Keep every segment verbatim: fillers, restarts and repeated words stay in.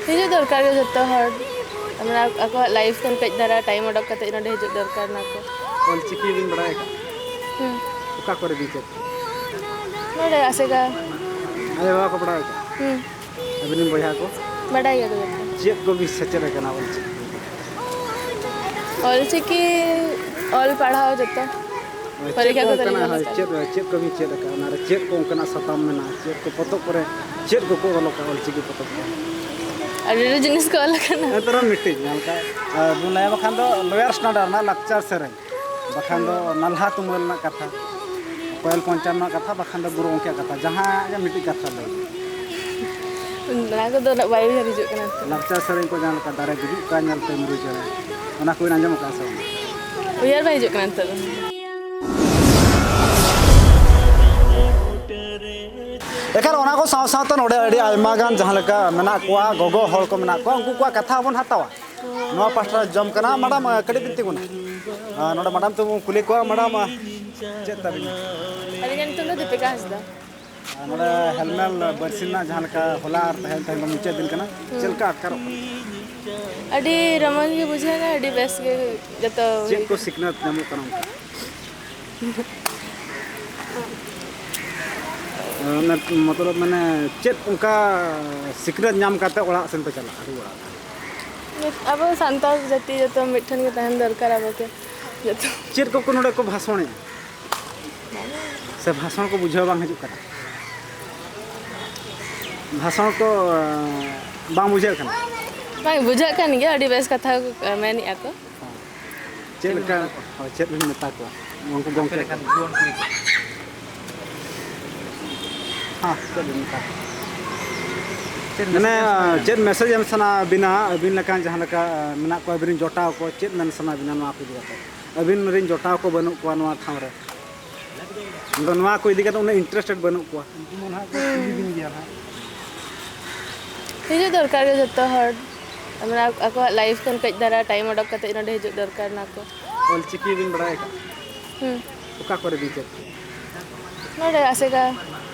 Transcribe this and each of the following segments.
ᱦᱤᱡᱩᱜ ᱫᱚᱨᱠᱟᱨ ᱜᱮ ᱡᱚᱛᱚ ᱦᱚᱲ, ᱢᱟᱱᱮ ᱟᱠᱚᱣᱟᱜ ᱞᱟᱭᱤᱯᱷ ᱠᱷᱚᱱ ᱠᱟᱹᱡ ᱫᱷᱟᱨᱟ ᱴᱟᱭᱤᱢ ᱚᱰᱚᱠ ᱠᱟᱛᱮ ᱱᱚᱰᱮ ᱦᱤᱡᱩᱜ ᱫᱚᱨᱠᱟᱨ ᱱᱟᱠᱚ᱾ ᱚᱞᱪᱤᱠᱤ ᱵᱤᱱ ᱵᱟᱲᱟᱭ ᱟᱠᱟᱫ? ᱦᱩᱸ᱾ ᱚᱠᱟ ᱠᱚᱨᱮ ᱵᱤᱱ ᱪᱮᱫ? ᱱᱚᱰᱮ ᱟᱥᱮᱠᱟ᱾ ᱟᱭᱳ ᱵᱟᱵᱟ ᱠᱚ ᱵᱟᱲᱟᱭ ᱟᱠᱟᱫ? ᱦᱩᱸ᱾ ᱟᱹᱵᱤᱱ ᱨᱮᱱ ᱵᱚᱭᱦᱟ ᱠᱚ? ᱵᱟᱰᱟᱭ ᱜᱮᱭᱟ ᱠᱚ ᱡᱚᱛᱚ᱾ ᱪᱮᱫ ᱠᱚ ᱵᱤᱱ ᱥᱮᱪᱮᱫ ᱟᱠᱟᱱᱟ ᱚᱞᱪᱤᱠᱤ? ᱚᱞᱪᱤᱠᱤ ᱚᱞ ᱯᱟᱲᱦᱟᱣ ᱡᱚᱛᱚ᱾ ᱦᱳᱭ, ᱪᱮᱫ ᱯᱚᱨᱤᱠᱷᱟ ᱠᱚ ᱠᱚ ᱛᱟᱹᱞᱤᱧ ᱛᱟᱦᱮᱱᱟ? ᱚᱞ ᱦᱳᱭ, ᱟᱠᱟᱫ᱾ ᱪᱮᱫ, ᱪᱮᱫ ᱠᱚᱵᱤᱱ ᱪᱮᱫ ᱟᱠᱟᱫᱼᱟ? ᱚᱱᱟᱨᱮ ᱪᱮᱫ ᱠᱚ ᱚᱱᱠᱟᱱᱟᱜ ᱥᱟᱛᱟᱢ ᱢᱮᱱᱟᱜᱼᱟ? ᱪᱮᱫ ᱠᱚ ᱯᱚᱛᱚᱵ ᱠᱚᱨᱮ, ᱪᱮᱫ ᱠᱚᱠᱚ ᱚᱞ ᱟᱠᱟᱫᱼᱟ ᱚᱞᱪᱤᱠᱤ ᱯᱚᱛᱚᱵ ᱠᱚ? ᱟᱹᱰᱤ ᱰᱷᱮᱨ ᱡᱤᱱᱤᱥ ᱠᱚ ᱚᱞ ᱟᱠᱟᱱᱟ᱾ ᱮᱱᱛᱮ ᱨᱮᱦᱚᱸ ᱢᱤᱫᱴᱤᱡ ᱡᱟᱦᱟᱸ ᱞᱮᱠᱟ, ᱟᱨ ᱵᱚᱱ ᱞᱟᱹᱭᱟ ᱵᱟᱠᱷᱟᱱ ᱫᱚ ᱞᱳᱭᱟᱨ ᱥᱴᱮᱱᱰᱟᱨᱰ ᱨᱮᱱᱟᱜ ᱞᱟᱠᱪᱟᱨ ᱥᱮᱨᱮᱧ, ᱵᱟᱠᱷᱟᱱ ᱫᱚ ᱱᱟᱞᱦᱟ ᱛᱩᱢᱟᱹᱞ ᱨᱮᱱᱟᱜ ᱠᱟᱛᱷᱟ, ᱠᱚᱭᱮᱞ ᱯᱚᱧᱪᱟᱱ ᱨᱮᱱᱟᱜ ᱠᱟᱛᱷᱟ, ᱵᱟᱠᱷᱟᱱ ᱫᱚ ᱜᱩᱨᱩ ᱜᱚᱢᱠᱮᱭᱟᱜ ᱠᱟᱛᱷᱟ, ᱡᱟᱦᱟᱸ ᱜᱮ ᱢᱤᱫᱴᱤᱡ ᱠᱟᱛᱷᱟ ᱞᱟᱹᱭ᱾ ᱚᱱᱟ ᱠᱚᱫᱚ ᱩᱱᱟᱹᱜ ᱵᱟᱭ ᱩᱭᱦᱟᱹᱨ ᱦᱤᱡᱩᱜ ᱠᱟᱱᱟ ᱱᱤᱛᱚᱜ᱾ ᱞᱟᱠᱪᱟᱨ ᱥᱮᱨᱮᱧ ᱠᱚ ᱡᱟᱦᱟᱸ ᱞᱮᱠᱟ, ᱫᱟᱨᱮ ᱜᱩᱡᱩᱜ ᱠᱟᱱ ᱧᱮᱞᱛᱮ ᱢᱤᱨᱩ ᱪᱮᱬᱮ, ᱚᱱᱟ ᱠᱚᱵᱤᱱ ᱟᱸᱡᱚᱢ ᱟᱠᱟᱫᱼᱟ ᱥᱮ ᱵᱟᱝ? ᱩᱭᱦᱟᱹᱨ ᱵᱟᱭ ᱦᱤᱡᱩᱜ ᱠᱟᱱᱟ ᱱᱤᱛᱚᱜ ᱫᱚ᱾ ᱮᱠᱷᱟᱱ ᱚᱱᱟ ᱠᱚ ᱥᱟᱶ ᱥᱟᱶᱛᱮ ᱱᱚᱰᱮ ᱟᱹᱰᱤ ᱟᱭᱢᱟ ᱜᱟᱱ ᱡᱟᱦᱟᱸ ᱞᱮᱠᱟ ᱢᱮᱱᱟᱜ ᱠᱚᱣᱟ, ᱜᱚᱜᱚ ᱦᱚᱲ ᱠᱚ ᱢᱮᱱᱟᱜ ᱠᱚᱣᱟ, ᱩᱱᱠᱩ ᱠᱚᱣᱟᱜ ᱠᱟᱛᱷᱟ ᱦᱚᱸᱵᱚᱱ ᱦᱟᱛᱟᱣᱟ᱾ ᱱᱚᱣᱟ ᱯᱟᱥᱴᱟ ᱡᱚᱢ ᱠᱟᱱᱟ᱾ ᱢᱮᱰᱟᱢ, ᱠᱟᱹᱴᱤᱡ ᱵᱤᱱ ᱛᱤᱸᱜᱩᱱᱟ᱾ ᱟᱨ ᱱᱚᱰᱮ ᱢᱮᱰᱟᱢ ᱛᱮᱵᱚᱱ ᱠᱩᱞᱤ ᱠᱚᱣᱟ᱾ ᱢᱮᱰᱟᱢ, ᱪᱮᱫ ᱛᱟᱵᱤᱱ? ᱟᱹᱞᱤᱧᱟᱜ ᱧᱩᱛᱩᱢ ᱫᱚ ᱫᱤᱯᱤᱠᱟ ᱦᱟᱸᱥᱫᱟ᱾ ᱟᱨ ᱱᱚᱰᱮ ᱦᱮᱞᱢᱮᱞ ᱵᱟᱹᱨᱥᱤ ᱨᱮᱱᱟᱜ ᱡᱟᱦᱟᱸ ᱞᱮᱠᱟ ᱦᱚᱞᱟ ᱟᱨ ᱛᱮᱦᱮᱧ, ᱛᱮᱦᱮᱧ ᱫᱚ ᱢᱩᱪᱟᱹᱫ ᱫᱤᱱ ᱠᱟᱱᱟ, ᱪᱮᱫ ᱞᱮᱠᱟ ᱟᱴᱠᱟᱨᱚᱜ ᱠᱟᱱᱟ? ᱟᱹᱰᱤ ᱨᱚᱢᱚᱡᱽ ᱜᱮ ᱵᱩᱡᱷᱟᱹᱣ ᱮᱱᱟ, ᱟᱹᱰᱤ ᱵᱮᱥ ᱜᱮ ᱡᱚᱛᱚ ᱪᱮᱫ ᱦᱩᱭ ᱠᱚ ᱠᱟᱱᱟ᱾ ᱥᱤᱠᱷᱱᱟᱹᱛ ᱧᱟᱢᱚᱜ ᱠᱟᱱᱟ ᱚᱱᱠᱟ? ᱚᱱᱟ ᱢᱚᱛᱞᱚᱵ ᱢᱟᱱᱮ ᱪᱮᱫ ᱚᱱᱠᱟ ᱥᱤᱠᱷᱱᱟᱹᱛ ᱧᱟᱢ ᱠᱟᱛᱮ ᱚᱲᱟᱜ ᱥᱮᱱ ᱯᱮ ᱪᱟᱞᱟᱜᱼᱟ, ᱨᱩᱣᱟᱹᱲᱟ? ᱟᱵᱚ ᱥᱟᱱᱛᱟᱲ ᱡᱟᱹᱛᱤ ᱡᱚᱛᱚ ᱢᱤᱫ ᱴᱷᱮᱱ ᱜᱮ ᱛᱟᱦᱮᱱ ᱫᱚᱨᱠᱟᱨ ᱟᱵᱚ ᱠᱚ ᱡᱚᱛᱚ᱾ ᱪᱮᱫ ᱠᱚᱠᱚ ᱱᱚᱰᱮ ᱠᱚ ᱵᱷᱟᱥᱚᱬᱮᱜᱼᱟ? ᱥᱮ ᱵᱷᱟᱥᱚᱬ ᱠᱚ ᱵᱩᱡᱷᱟᱹᱣ ᱵᱟᱝ ᱦᱤᱡᱩᱜ ᱠᱟᱱᱟ? ᱵᱷᱟᱥᱚᱬ ᱠᱚ, ᱟᱸ, ᱵᱟᱝ ᱵᱩᱡᱷᱟᱹᱜ ᱠᱟᱱᱟ? ᱵᱟᱝ, ᱵᱩᱡᱷᱟᱹᱜ ᱠᱟᱱ ᱜᱮᱭᱟ, ᱟᱹᱰᱤ ᱵᱮᱥ ᱠᱟᱛᱷᱟ ᱠᱚ, ᱟᱸ, ᱢᱮᱱᱮᱜᱼᱟ ᱠᱚ᱾ ᱪᱮᱫ ᱞᱮᱠᱟ, ᱦᱳᱭ, ᱪᱮᱫ ᱵᱤᱱ ᱢᱮᱛᱟ ᱠᱚᱣᱟ ᱩᱱᱠᱩ ᱜᱚᱢᱠᱮ ᱠᱚ? ᱦᱮᱸ, ᱪᱮᱫ ᱵᱤᱱ ᱢᱮᱛᱟ ᱠᱚᱣᱟ? ᱪᱮᱫ ᱢᱟᱱᱮ, message ᱮᱢ ᱥᱟᱱᱟᱭᱮᱫ ᱢᱮᱭᱟ? ᱪᱮᱫ message ᱮᱢ ᱥᱟᱱᱟ ᱵᱤᱱᱟ? ᱟᱹᱵᱤᱱ ᱞᱮᱠᱟᱱ ᱡᱟᱦᱟᱸ ᱞᱮᱠᱟ, ᱟᱸ, ᱢᱮᱱᱟᱜ ᱠᱚᱣᱟ, ᱟᱹᱵᱤᱱ ᱨᱮᱱ ᱡᱚᱴᱟᱣ ᱠᱚ, ᱪᱮᱫ ᱢᱮᱱ ᱥᱟᱱᱟ ᱵᱤᱱᱟ ᱱᱚᱣᱟ ᱠᱚ ᱤᱫᱤ ᱠᱟᱛᱮ? ᱟᱹᱵᱤᱱ ᱨᱮᱱ ᱡᱚᱴᱟᱣ ᱠᱚ ᱵᱟᱹᱱᱩᱜ ᱠᱚᱣᱟ ᱱᱚᱣᱟ ᱴᱷᱟᱶ ᱨᱮ᱾ ᱟᱫᱚ ᱱᱚᱣᱟ ᱠᱚ ᱤᱫᱤ ᱠᱟᱛᱮ ᱩᱱᱟᱹᱜ interested ᱵᱟᱹᱱᱩᱜ ᱠᱚᱣᱟ᱾ ᱩᱱᱠᱩ ᱢᱟ ᱱᱟᱦᱟᱜ ᱠᱚ ᱠᱩᱞᱤ ᱵᱤᱱ ᱜᱮᱭᱟ ᱱᱟᱦᱟᱜ᱾ ᱦᱤᱡᱩᱜ ᱫᱚᱨᱠᱟᱨ ᱜᱮ ᱡᱚᱛᱚ ᱦᱚᱲ, ᱢᱟᱱᱮ ᱟᱠ-, ᱟᱠᱚᱣᱟᱜ life ᱠᱷᱚᱱ ᱠᱟᱹᱡ ᱫᱷᱟᱨᱟ time ᱚᱰᱚᱠ ᱠᱟᱛᱮ ᱱᱚᱰᱮ ᱦᱤᱡᱩᱜ ᱫᱚᱨᱠᱟᱨ ᱱᱟᱠᱚ᱾ ᱚᱞᱪᱤᱠᱤ ᱵᱤᱱ ᱵᱟᱲᱟᱭ ᱟᱠᱟᱫ? ᱦᱩᱸ᱾ ᱚᱠᱟ ᱠᱚᱨᱮ ᱵᱤᱱ ᱪᱮᱫ ᱠᱮᱫ? ᱱᱚᱰᱮ ᱟᱥᱮᱠᱟ᱾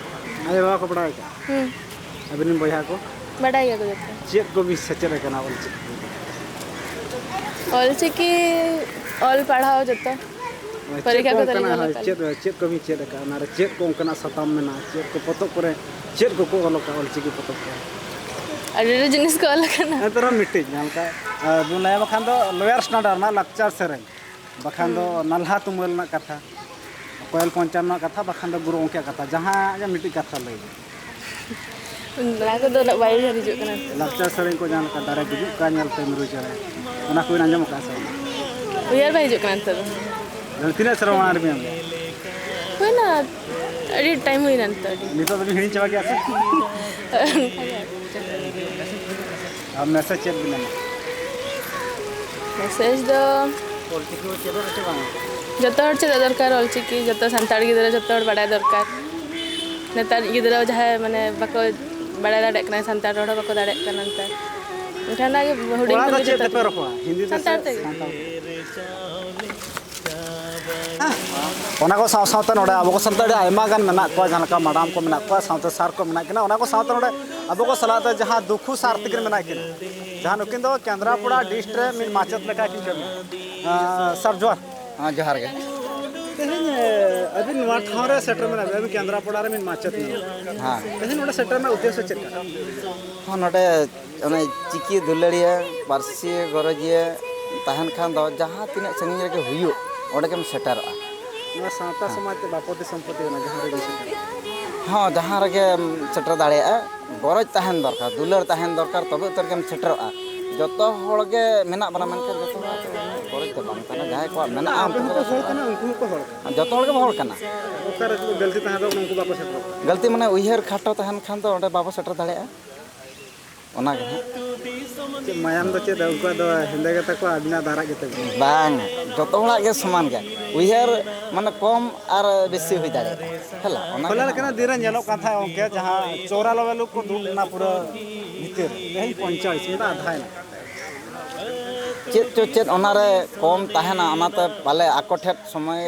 ᱟᱭᱳ ᱵᱟᱵᱟ ᱠᱚ ᱵᱟᱲᱟᱭ ᱟᱠᱟᱫ? ᱦᱩᱸ᱾ ᱟᱹᱵᱤᱱ ᱨᱮᱱ ᱵᱚᱭᱦᱟ ᱠᱚ? ᱵᱟᱰᱟᱭ ᱜᱮᱭᱟ ᱠᱚ ᱡᱚᱛᱚ᱾ ᱪᱮᱫ ᱠᱚᱵᱤᱱ ᱥᱮᱪᱮᱫ ᱟᱠᱟᱱᱟ ᱚᱞᱪᱤᱠᱤ? ᱚᱞᱪᱤᱠᱤ ᱚᱞ ᱯᱟᱲᱦᱟᱣ ᱡᱚᱛᱚ᱾ ᱪᱮᱫ ᱯᱚᱨᱤᱠᱷᱟ ᱠᱚ ᱠᱚ ᱛᱟᱹᱞᱤᱧ ᱚᱱᱠᱟᱱᱟᱜ, ᱚᱞ ᱦᱳᱭ, ᱟᱠᱟᱱᱟ᱾ ᱪᱮᱫ, ᱪᱮᱫ ᱠᱚᱵᱤᱱ ᱪᱮᱫ ᱟᱠᱟᱫᱼᱟ? ᱚᱱᱟᱨᱮ ᱪᱮᱫ ᱠᱚ ᱚᱱᱠᱟᱱᱟᱜ ᱥᱟᱛᱟᱢ ᱢᱮᱱᱟᱜᱼᱟ? ᱪᱮᱫ ᱠᱚ ᱯᱚᱛᱚᱵ ᱠᱚᱨᱮ, ᱪᱮᱫ ᱠᱚᱠᱚ ᱚᱞ ᱟᱠᱟᱫᱼᱟ ᱚᱞᱪᱤᱠᱤ ᱯᱚᱛᱚᱵ ᱠᱚᱨᱮ? ᱟᱹᱰᱤ ᱰᱷᱮᱨ ᱡᱤᱱᱤᱥ ᱠᱚ ᱚᱞ ᱟᱠᱟᱱᱟ᱾ ᱮᱱᱛᱮ ᱨᱮᱦᱚᱸ ᱢᱤᱫᱴᱤᱡ, ᱡᱟᱦᱟᱸ ᱞᱮᱠᱟ, ᱟᱨ ᱵᱚᱱ ᱞᱟᱹᱭᱟ ᱵᱟᱠᱷᱟᱱ ᱫᱚ lower standard ᱨᱮᱱᱟᱜ ᱞᱟᱠᱪᱟᱨ ᱥᱮᱨᱮᱧ, ᱵᱟᱠᱷᱟᱱ ᱫᱚ ᱦᱩᱸ᱾ ᱱᱟᱞᱦᱟ ᱛᱩᱢᱟᱹᱞ ᱨᱮᱱᱟᱜ ᱠᱟᱛᱷᱟ, ᱠᱚᱭᱮᱞ ᱯᱚᱧᱪᱟᱱ ᱨᱮᱱᱟᱜ ᱠᱟᱛᱷᱟ, ᱵᱟᱠᱷᱟᱱ ᱫᱚ ᱜᱩᱨᱩ ᱜᱚᱢᱠᱮᱭᱟᱜ ᱠᱟᱛᱷᱟ, ᱡᱟᱦᱟᱸ ᱜᱮ ᱢᱤᱫᱴᱤᱡ ᱠᱟᱛᱷᱟ ᱞᱟᱹᱭ ᱵᱤᱱ᱾ ᱚᱱᱟ ᱠᱚᱫᱚ ᱩᱱᱟᱹᱜ ᱵᱟᱭ ᱩᱭᱦᱟᱹᱨ ᱦᱤᱡᱩᱜ ᱠᱟᱱᱟ ᱱᱤᱛᱚᱜ᱾ ᱞᱟᱠᱪᱟᱨ ᱥᱮᱨᱮᱧ ᱠᱚ ᱡᱟᱦᱟᱸ ᱞᱮᱠᱟ, "ᱫᱟᱨᱮ ᱜᱩᱡᱩᱜ ᱠᱟᱱ ᱧᱮᱞᱛᱮ ᱢᱤᱨᱩ ᱪᱮᱬᱮ", ᱚᱱᱟ ᱠᱚᱵᱤᱱ ᱟᱸᱡᱚᱢ ᱟᱠᱟᱫᱼᱟ ᱥᱮ ᱵᱟᱝ? ᱩᱭᱦᱟᱹᱨ ᱵᱟᱭ ᱦᱤᱡᱩᱜ ᱠᱟᱱᱟ ᱱᱤᱛᱚᱜ ᱫᱚ᱾ ᱛᱟᱦᱞᱮ ᱛᱤᱱᱟᱹᱜ ᱥᱮᱨᱢᱟ ᱢᱟᱲᱟᱝ ᱨᱮᱵᱤᱱ ᱟᱸᱡᱚᱢ ᱞᱮᱫᱟ? ᱦᱩᱭᱱᱟ, ᱟᱹᱰᱤ time ᱦᱩᱭᱱᱟ ᱱᱤᱛᱚᱜ, ᱟᱹᱰᱤ᱾ ᱱᱤᱛᱚᱜ ᱫᱚᱵᱤᱱ ᱦᱤᱲᱤᱧ ᱪᱟᱵᱟ ᱠᱮᱫᱼᱟ ᱥᱮ? ᱚᱱᱠᱟ ᱜᱮ᱾ ᱟᱨ message ᱪᱮᱫ ᱵᱤᱱ ᱮᱢᱟ? Message ᱫᱚ ᱚᱞᱪᱤᱠᱤ ᱠᱚ ᱪᱮᱫᱚᱜ ᱟᱥᱮ ᱵᱟᱝ? ᱡᱚᱛᱚ ᱦᱚᱲ ᱪᱮᱫᱚᱜ ᱫᱚᱨᱠᱟᱨ ᱚᱞᱪᱤᱠᱤ, ᱡᱚᱛᱚ ᱥᱟᱱᱛᱟᱲ ᱜᱤᱫᱽᱨᱟᱹ ᱡᱚᱛᱚ ᱦᱚᱲ ᱵᱟᱲᱟᱭ ᱫᱚᱨᱠᱟᱨ᱾ ᱱᱮᱛᱟᱨ ᱜᱤᱫᱽᱨᱟᱹ ᱡᱟᱦᱟᱸᱭ ᱢᱟᱱᱮ ᱵᱟᱠᱚ ᱵᱟᱲᱟᱭ ᱫᱟᱲᱮᱭᱟᱜ ᱠᱟᱱᱟ, ᱥᱟᱱᱛᱟᱲ ᱨᱚᱲ ᱦᱚᱸ ᱵᱟᱠᱚ ᱫᱟᱲᱮᱭᱟᱜ ᱠᱟᱱᱟ ᱱᱮᱛᱟᱨ᱾ ᱮᱱᱠᱷᱟᱱ ᱚᱱᱟᱜᱮ ᱦᱩᱰᱤᱧ ᱠᱷᱚᱱ ᱜᱮ ᱪᱮᱫ ᱡᱚᱛᱚ ᱛᱮᱯᱮ ᱨᱚᱯᱚᱲᱟ? ᱦᱤᱱᱫᱤ ᱛᱮ ᱥᱮ ᱥᱟᱱᱛᱟᱲ ᱛᱮᱜᱮ᱾ ᱥᱟᱱᱛᱟᱲ ᱛᱮ? ᱚᱱᱟ ᱠᱚ ᱥᱟᱶ ᱥᱟᱶᱛᱮ ᱱᱚᱰᱮ ᱟᱵᱚ ᱠᱚ ᱥᱟᱶᱛᱮ ᱟᱹᱰᱤ ᱟᱭᱢᱟ ᱜᱟᱱ ᱢᱮᱱᱟᱜ ᱠᱚᱣᱟ, ᱡᱟᱦᱟᱸ ᱞᱮᱠᱟ madam ᱠᱚ ᱢᱮᱱᱟᱜ ᱠᱚᱣᱟ, ᱥᱟᱶᱛᱮ sir ᱠᱚ ᱢᱮᱱᱟᱜ ᱠᱤᱱᱟ᱾ ᱚᱱᱟ ᱠᱚ ᱥᱟᱶᱛᱮ ᱱᱚᱰᱮ ᱟᱵᱚ ᱠᱚ ᱥᱟᱞᱟᱜ ᱛᱮ ᱡᱟᱦᱟᱸ ᱫᱩᱠᱷᱩ sir ᱛᱟᱹᱠᱤᱱ ᱢᱮᱱᱟᱜ ᱠᱤᱱᱟ, ᱡᱟᱦᱟᱸ ᱱᱩᱠᱤᱱ ᱫᱚ ᱠᱮᱱᱫᱨᱟᱯᱟᱲᱟ district ᱨᱮ ᱢᱤᱫ ᱢᱟᱪᱮᱛ ᱞᱮᱠᱟ ᱠᱤᱱ ᱠᱟᱹᱢᱤᱭᱟ᱾ ᱟᱸ, sir, ᱡᱚᱦᱟᱨ᱾ ᱦᱮᱸ, ᱡᱚᱦᱟᱨ ᱜᱮ᱾ ᱛᱮᱦᱮᱧ, ᱮ, ᱟᱹᱵᱤᱱ ᱱᱚᱣᱟ ᱴᱷᱟᱶ ᱨᱮ ᱥᱮᱴᱮᱨ ᱢᱮᱱᱟᱜ ᱵᱤᱱᱟ, ᱟᱹᱵᱤᱱ ᱠᱮᱱᱫᱨᱟᱯᱟᱲᱟ ᱨᱮ ᱢᱤᱫ ᱢᱟᱪᱮᱛ ᱠᱟᱱᱟ᱾ ᱦᱮᱸ᱾ ᱛᱮᱦᱮᱧ ᱱᱚᱰᱮ ᱥᱮᱴᱮᱨ ᱨᱮᱱᱟᱜ ᱩᱫᱽᱫᱮᱥᱥᱚ ᱪᱮᱫ ᱠᱟᱱᱟ? ᱦᱚᱸ, ᱱᱚᱰᱮ ᱚᱱᱮ ᱪᱤᱠᱤ ᱫᱩᱞᱟᱹᱲᱤᱭᱟᱹ, ᱯᱟᱹᱨᱥᱤ ᱜᱚᱨᱚᱡᱤᱭᱟᱹ ᱛᱟᱦᱮᱱ ᱠᱷᱟᱱ ᱫᱚ ᱡᱟᱦᱟᱸ ᱛᱤᱱᱟᱹᱜ ᱥᱟᱺᱜᱤᱧ ᱨᱮᱜᱮ ᱦᱩᱭᱩᱜ, ᱚᱸᱰᱮ ᱜᱮᱢ ᱥᱮᱴᱮᱨᱚᱜᱼᱟ᱾ ᱱᱚᱣᱟ ᱥᱟᱶᱛᱟ ᱦᱮᱸ᱾ ᱥᱚᱢᱟᱡᱽ ᱛᱮ ᱵᱟᱯᱚᱛᱤ ᱥᱚᱢᱯᱚᱛᱤ ᱠᱟᱱᱟ, ᱡᱟᱦᱟᱸ ᱨᱮᱜᱮ ᱥᱮᱴᱮᱨ᱾ ᱦᱚᱸ, ᱡᱟᱦᱟᱸ ᱨᱮᱜᱮᱢ ᱥᱮᱴᱮᱨ ᱫᱟᱲᱮᱭᱟᱜᱼᱟ᱾ ᱜᱚᱨᱚᱡᱽ ᱛᱟᱦᱮᱱ ᱫᱚᱨᱠᱟᱨ, ᱫᱩᱞᱟᱹᱲ ᱛᱟᱦᱮᱱ ᱫᱚᱨᱠᱟᱨ, ᱛᱚᱵᱮ ᱩᱛᱟᱹᱨ ᱜᱮᱢ ᱥᱮᱴᱮᱨᱚᱜᱼᱟ᱾ ᱡᱚᱛᱚ ᱦᱚᱲ ᱜᱮ ᱢᱮᱱᱟᱜ ᱵᱚᱱᱟ, ᱢᱮᱱᱠᱷᱟᱱ ᱡᱚᱛᱚ ᱦᱚᱲᱟᱜ ᱫᱚ ᱩᱱᱟᱹᱜ ᱜᱚᱨᱚᱡᱽ ᱫᱚ ᱵᱟᱝ ᱠᱟᱱᱟ᱾ ᱡᱟᱦᱟᱸᱭ ᱠᱚᱣᱟᱜ ᱢᱮᱱᱟᱜᱼᱟ, ᱟᱯᱮ ᱩᱱᱠᱩ ᱦᱚᱸᱯᱮ ᱠᱚ ᱦᱚᱲ ᱥᱮᱴᱮᱨᱚᱜᱼᱟ᱾ ᱠᱟᱱᱟ, ᱩᱱᱠᱩ ᱦᱚᱸᱠᱚ ᱦᱚᱲ ᱠᱟᱱᱟ᱾ ᱟᱨ ᱡᱚᱛᱚ ᱦᱚᱲ ᱜᱮᱵᱚᱱ ᱦᱚᱲ ᱠᱟᱱᱟ᱾ ᱚᱠᱟᱨᱮ ᱜᱟᱹᱞᱛᱤ ᱛᱟᱦᱮᱸ ᱫᱚ ᱩᱱᱠᱩ ᱵᱟᱠᱚ ᱥᱮᱴᱮᱨᱚᱜ ᱠᱟᱱᱟ᱾ ᱜᱟᱹᱞᱛᱤ ᱢᱟᱱᱮ ᱩᱭᱦᱟᱹᱨ ᱠᱷᱟᱴᱚ ᱛᱟᱦᱮᱱ ᱠᱷᱟᱱ ᱫᱚ ᱚᱸᱰᱮ ᱵᱟᱵᱚ ᱥᱮᱴᱮᱨ ᱫᱟᱲᱮᱭᱟᱜᱼᱟ᱾ ᱚᱱᱟ ᱜᱮ ᱦᱟᱸᱜ᱾ ᱪᱮᱫ ᱢᱟᱭᱟᱢ ᱫᱚ ᱪᱮᱫ ᱩᱱᱠᱩᱣᱟᱜ ᱫᱚ ᱦᱮᱸᱫᱮ ᱜᱮᱛᱟ ᱠᱚᱣᱟ, ᱟᱹᱵᱤᱱᱟᱜ ᱫᱚ ᱟᱨᱟᱜ ᱜᱮᱛᱟ ᱵᱤᱱᱟ? ᱵᱟᱝ, ᱡᱚᱛᱚ ᱦᱚᱲᱟᱜ ᱜᱮ ᱥᱚᱢᱟᱱ ᱜᱮᱭᱟ᱾ ᱩᱭᱦᱟᱹᱨ ᱢᱟᱱᱮ ᱠᱚᱢ ᱟᱨ ᱵᱮᱥᱤ ᱦᱩᱭ ᱫᱟᱲᱮᱭᱟᱜᱼᱟ᱾ ᱦᱮᱸ, ᱚᱱᱟ ᱜᱮ ᱦᱚᱞᱟ ᱦᱟᱸᱜ᱾ ᱞᱮᱠᱟᱱᱟᱜ ᱫᱤᱱ ᱨᱮ ᱧᱮᱞᱚᱜ ᱠᱟᱱ ᱛᱟᱦᱮᱸᱫ ᱜᱚᱢᱠᱮ, ᱡᱟᱦᱟᱸ ᱪᱳᱨᱟ ᱞᱚᱵᱮ ᱞᱩᱠ ᱠᱚ ᱫᱩᱲᱩᱵ ᱞᱮᱱᱟ ᱯᱩᱨᱟᱹ ᱵᱷᱤᱛᱤᱨ, ᱛᱮᱦᱮᱧ ᱯᱚᱧᱪᱟᱭᱮᱛ ᱢᱤᱫᱴᱟᱝ ᱟᱫᱷᱟᱭ ᱱᱟ᱾ ᱪᱮᱫ ᱪᱚ ᱪᱮᱫ ᱚᱱᱟᱨᱮ ᱠᱚᱢ ᱛᱟᱦᱮᱱᱟ, ᱚᱱᱟᱛᱮ ᱯᱟᱞᱮ ᱟᱠᱚ ᱴᱷᱮᱱ ᱥᱚᱢᱚᱭ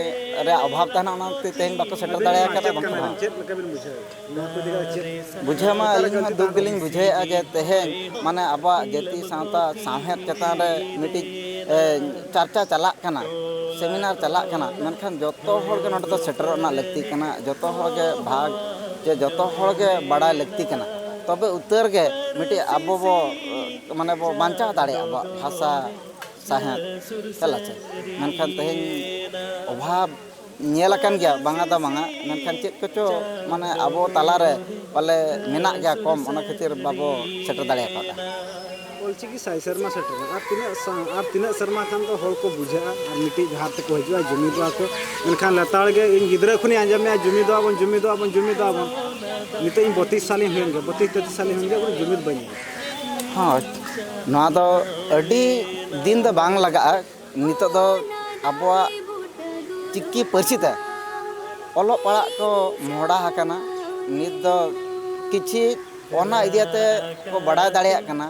ᱨᱮ ᱚᱵᱷᱟᱵᱽ ᱛᱟᱦᱮᱱᱟ, ᱚᱱᱟᱛᱮ ᱛᱮᱦᱮᱧ ᱵᱟᱠᱚ ᱥᱮᱴᱮᱨ ᱫᱟᱲᱮ ᱟᱠᱟᱫᱟ᱾ ᱪᱮᱫ ᱵᱟᱝᱠᱷᱟᱱ ᱞᱮᱠᱟ ᱵᱮᱱ ᱵᱩᱡᱷᱟᱹᱣᱟ? ᱱᱚᱣᱟ ᱠᱚ ᱤᱫᱤ ᱠᱟᱛᱮ ᱪᱮᱫ? ᱵᱩᱡᱷᱟᱹᱣ ᱢᱟ ᱟᱹᱞᱤᱧ ᱦᱚᱸ ᱫᱩᱠ ᱜᱮᱞᱤᱧ ᱵᱩᱡᱷᱟᱹᱣᱮᱫᱼᱟ ᱡᱮ ᱛᱮᱦᱮᱧ ᱢᱟᱱᱮ ᱟᱵᱚᱣᱟᱜ ᱡᱟᱹᱛᱤ ᱥᱟᱶᱛᱟ ᱥᱟᱶᱦᱮᱫ ᱪᱮᱛᱟᱱ ᱨᱮ ᱢᱤᱫᱴᱤᱡ, ᱮ, ᱪᱟᱨᱪᱟ ᱪᱟᱞᱟᱜ ᱠᱟᱱᱟ, ᱥᱮᱢᱤᱱᱟᱨ ᱪᱟᱞᱟᱜ ᱠᱟᱱᱟ, ᱢᱮᱱᱠᱷᱟᱱ ᱡᱚᱛᱚ ᱦᱚᱲ ᱜᱮ ᱱᱚᱸᱰᱮ ᱫᱚ ᱥᱮᱴᱮᱨᱚᱜ ᱨᱮᱱᱟᱜ ᱞᱟᱹᱠᱛᱤ ᱠᱟᱱᱟ, ᱡᱚᱛᱚ ᱦᱚᱲ ᱜᱮ ᱵᱷᱟᱜᱽ ᱪᱮ ᱡᱚᱛᱚ ᱦᱚᱲ ᱜᱮ ᱵᱟᱲᱟᱭ ᱞᱟᱹᱠᱛᱤ ᱠᱟᱱᱟ᱾ ᱛᱚᱵᱮ ᱩᱛᱟᱹᱨ ᱜᱮ ᱢᱤᱫᱴᱤᱡ ᱟᱵᱚ ᱵᱚ, ᱮ, ᱢᱟᱱᱮ ᱵᱚ ᱵᱟᱧᱪᱟᱣ ᱫᱟᱲᱮᱭᱟᱜᱼᱟ ᱟᱵᱚᱣᱟᱜ ᱵᱷᱟᱥᱟ, ᱥᱟᱶᱦᱮᱫ, ᱦᱮᱸ ᱞᱟᱪᱮ᱾ ᱢᱮᱱᱠᱷᱟᱱ ᱛᱮᱦᱮᱧ ᱚᱵᱷᱟᱵᱽ ᱧᱮᱞ ᱟᱠᱟᱱ ᱜᱮᱭᱟ, ᱵᱟᱝᱟ ᱫᱚ ᱵᱟᱝᱟ, ᱢᱮᱱᱠᱷᱟᱱ ᱪᱮᱫ ᱠᱚᱪᱚ ᱢᱟᱱᱮ ᱟᱵᱚ ᱛᱟᱞᱟᱨᱮ ᱯᱟᱞᱮ ᱢᱮᱱᱟᱜ ᱜᱮᱭᱟ ᱠᱚᱢ, ᱚᱱᱟ ᱠᱷᱟᱹᱛᱤᱨ ᱵᱟᱵᱚ ᱥᱮᱴᱮᱨ ᱫᱟᱲᱮ ᱟᱠᱟᱫᱟ᱾ ᱚᱞᱪᱤᱠᱤ ᱥᱟᱭ ᱥᱮᱨᱢᱟ ᱥᱮᱴᱮᱨ ᱮᱱᱟ᱾ ᱟᱨ ᱛᱤᱱᱟᱹᱜ ᱥᱟ-, ᱟᱨ ᱛᱤᱱᱟᱹᱜ ᱥᱮᱨᱢᱟ ᱠᱷᱟᱱ ᱫᱚ ᱦᱚᱲ ᱠᱚ ᱵᱩᱡᱷᱟᱹᱜᱼᱟ ᱟᱨ ᱢᱤᱫᱴᱤᱡ ᱡᱟᱦᱟᱸ ᱛᱮᱠᱚ ᱦᱤᱡᱩᱜᱼᱟ, ᱡᱩᱢᱤᱫᱚᱜᱼᱟ ᱠᱚ᱾ ᱢᱮᱱᱠᱷᱟᱱ ᱞᱮᱛᱟᱲ ᱜᱮ ᱤᱧ ᱜᱤᱫᱽᱨᱟᱹ ᱠᱷᱚᱱᱤᱧ ᱟᱸᱡᱚᱢᱮᱜᱼᱟ, ᱡᱩᱢᱤᱫᱚᱜᱼᱟ ᱵᱚᱱ, ᱡᱩᱢᱤᱫᱚᱜᱼᱟ ᱵᱚᱱ, ᱡᱩᱢᱤᱫᱚᱜᱼᱟ ᱵᱚᱱ᱾ ᱱᱤᱛᱚᱜ ᱤᱧ ᱵᱚᱛᱤᱥ ᱥᱟᱞᱤᱧ ᱦᱩᱭᱮᱱ ᱜᱮᱭᱟ, ᱵᱚᱛᱤᱥ ᱛᱮᱛᱤᱥ ᱥᱟᱞᱤᱧ ᱦᱩᱭᱮᱱ ᱜᱮᱭᱟ, ᱩᱱᱟᱹᱜ ᱡᱩᱢᱤᱫ ᱵᱟᱹᱧ ᱧᱮᱞ᱾ ᱦᱳᱭ, ᱱᱚᱣᱟ ᱫᱚ ᱟᱹᱰᱤ ᱫᱤᱱ ᱫᱚ ᱵᱟᱝ ᱞᱟᱜᱟᱜᱼᱟ᱾ ᱱᱤᱛᱚᱜ ᱫᱚ ᱟᱵᱚᱣᱟᱜ ᱪᱤᱠᱤ ᱯᱟᱹᱨᱥᱤ ᱛᱮ ᱚᱞᱚᱜ ᱯᱟᱲᱦᱟᱜ ᱠᱚ ᱢᱚᱦᱰᱟ ᱟᱠᱟᱱᱟ᱾ ᱱᱤᱛ ᱫᱚ ᱠᱤᱪᱷᱤ ᱚᱱᱟ ᱤᱫᱤ ᱟᱛᱮ ᱠᱚ ᱵᱟᱰᱟᱭ ᱫᱟᱲᱮᱭᱟᱜ ᱠᱟᱱᱟ᱾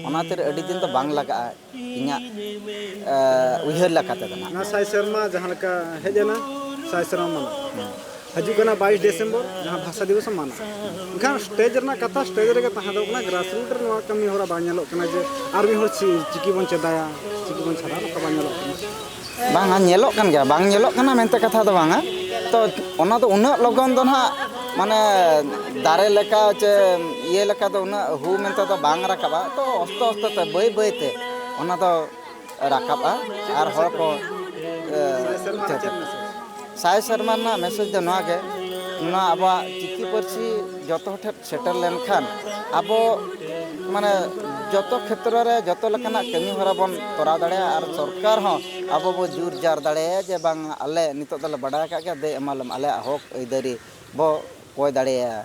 ᱚᱱᱟ ᱠᱷᱟᱹᱛᱤᱨ ᱟᱹᱰᱤ ᱫᱤᱱ ᱫᱚ ᱵᱟᱝ ᱞᱟᱜᱟᱜᱼᱟ ᱤᱧᱟᱹᱜ, ᱮ, ᱩᱭᱦᱟᱹᱨ ᱞᱮᱠᱟ ᱛᱮᱫᱚ ᱱᱟᱜ᱾ ᱚᱱᱟ ᱥᱟᱭ ᱥᱮᱨᱢᱟ ᱡᱟᱦᱟᱸ ᱞᱮᱠᱟ ᱦᱮᱡ ᱮᱱᱟ, ᱥᱟᱭ ᱥᱮᱨᱢᱟ ᱢᱟᱱᱟᱣ᱾ ᱦᱤᱡᱩᱜ ᱠᱟᱱᱟ ᱵᱟᱭᱤᱥ ᱰᱤᱥᱮᱢᱵᱚᱨ, ᱡᱟᱦᱟᱸ ᱵᱷᱟᱥᱟ ᱫᱤᱵᱚᱥ ᱮᱢ ᱢᱟᱱᱟᱣᱟ᱾ ᱮᱱᱠᱷᱟᱱ ᱥᱴᱮᱡᱽ ᱨᱮᱱᱟᱜ ᱠᱟᱛᱷᱟ ᱥᱴᱮᱡᱽ ᱨᱮᱜᱮ ᱛᱟᱦᱮᱸ ᱫᱚ ᱠᱟᱱᱟ, ᱜᱨᱟᱥᱨᱩᱴ ᱨᱮ ᱱᱚᱣᱟ ᱠᱟᱹᱢᱤ ᱦᱚᱨᱟ ᱵᱟᱝ ᱧᱮᱞᱚᱜ ᱠᱟᱱᱟ ᱡᱮ ᱟᱨ ᱢᱤᱫ ᱦᱚᱲ ᱪᱤ-, ᱪᱤᱠᱤ ᱵᱚᱱ ᱪᱮᱫᱟᱭᱟ, ᱪᱤᱠᱤ ᱵᱚᱱ ᱪᱷᱟᱰᱟᱣᱟ, ᱱᱚᱝᱠᱟ ᱵᱟᱝ ᱧᱮᱞᱚᱜ ᱠᱟᱱᱟ᱾ ᱵᱟᱝᱟ, ᱧᱮᱞᱚᱜ ᱠᱟᱱ ᱜᱮᱭᱟ, ᱵᱟᱝ ᱧᱮᱞᱚᱜ ᱠᱟᱱᱟ ᱢᱮᱱᱛᱮ ᱠᱟᱛᱷᱟ ᱫᱚ ᱵᱟᱝᱟ᱾ ᱛᱚ ᱚᱱᱟ ᱫᱚ ᱩᱱᱟᱹᱜ ᱞᱚᱜᱚᱱ ᱫᱚ ᱱᱟᱦᱟᱜ ᱢᱟᱱᱮ ᱫᱟᱨᱮ ᱞᱮᱠᱟ ᱪᱮ ᱤᱭᱟᱹ ᱞᱮᱠᱟ ᱫᱚ ᱩᱱᱟᱹᱜ ᱦᱩ ᱢᱮᱱᱛᱮ ᱫᱚ ᱵᱟᱝ ᱨᱟᱠᱟᱵᱼᱟ᱾ ᱛᱚ ᱟᱥᱛᱮ ᱟᱥᱛᱮ ᱛᱮ ᱵᱟᱹᱭ ᱵᱟᱹᱭ ᱛᱮ ᱚᱱᱟ ᱫᱚ ᱨᱟᱠᱟᱵᱼᱟ ᱟᱨ ᱦᱚᱲ ᱠᱚ, ᱮ, ᱥᱟᱭ ᱥᱮᱨᱢᱟ ᱨᱮ ᱪᱮᱫ ᱢᱮᱥᱮᱡᱽ? ᱥᱟᱭ ᱥᱮᱨᱢᱟ ᱨᱮᱱᱟᱜ ᱢᱮᱥᱮᱡᱽ ᱫᱚ ᱱᱚᱣᱟ ᱜᱮ, ᱱᱚᱣᱟ ᱟᱵᱚᱣᱟᱜ ᱪᱤᱠᱤ ᱯᱟᱹᱨᱥᱤ ᱡᱚᱛᱚ ᱦᱚᱲ ᱴᱷᱮᱱ ᱥᱮᱴᱮᱨ ᱞᱮᱱᱠᱷᱟᱱ ᱟᱵᱚ ᱢᱟᱱᱮ ᱡᱚᱛᱚ ᱠᱷᱮᱛᱨᱚ ᱨᱮ ᱡᱚᱛᱚ ᱞᱮᱠᱟᱱᱟᱜ ᱠᱟᱹᱢᱤ ᱦᱚᱨᱟ ᱵᱚᱱ ᱛᱚᱨᱟᱣ ᱫᱟᱲᱮᱭᱟᱜᱼᱟ ᱟᱨ ᱥᱚᱨᱠᱟᱨ ᱦᱚᱸ ᱟᱵᱚ ᱵᱚ ᱡᱳᱨ ᱡᱟᱨ ᱫᱟᱲᱮᱭᱟᱭᱟ ᱡᱮ ᱵᱟᱝ ᱟᱞᱮ ᱱᱤᱛᱚᱜ ᱫᱚᱞᱮ ᱵᱟᱰᱟᱭ ᱟᱠᱟᱫ ᱜᱮᱭᱟ, ᱫᱮ ᱮᱢᱟᱞᱮᱢ, ᱟᱞᱮᱭᱟᱜ ᱦᱚᱠ ᱟᱹᱭᱫᱟᱹᱨᱤ ᱵᱚ ᱠᱚᱭ ᱫᱟᱲᱮᱭᱟᱭᱟ᱾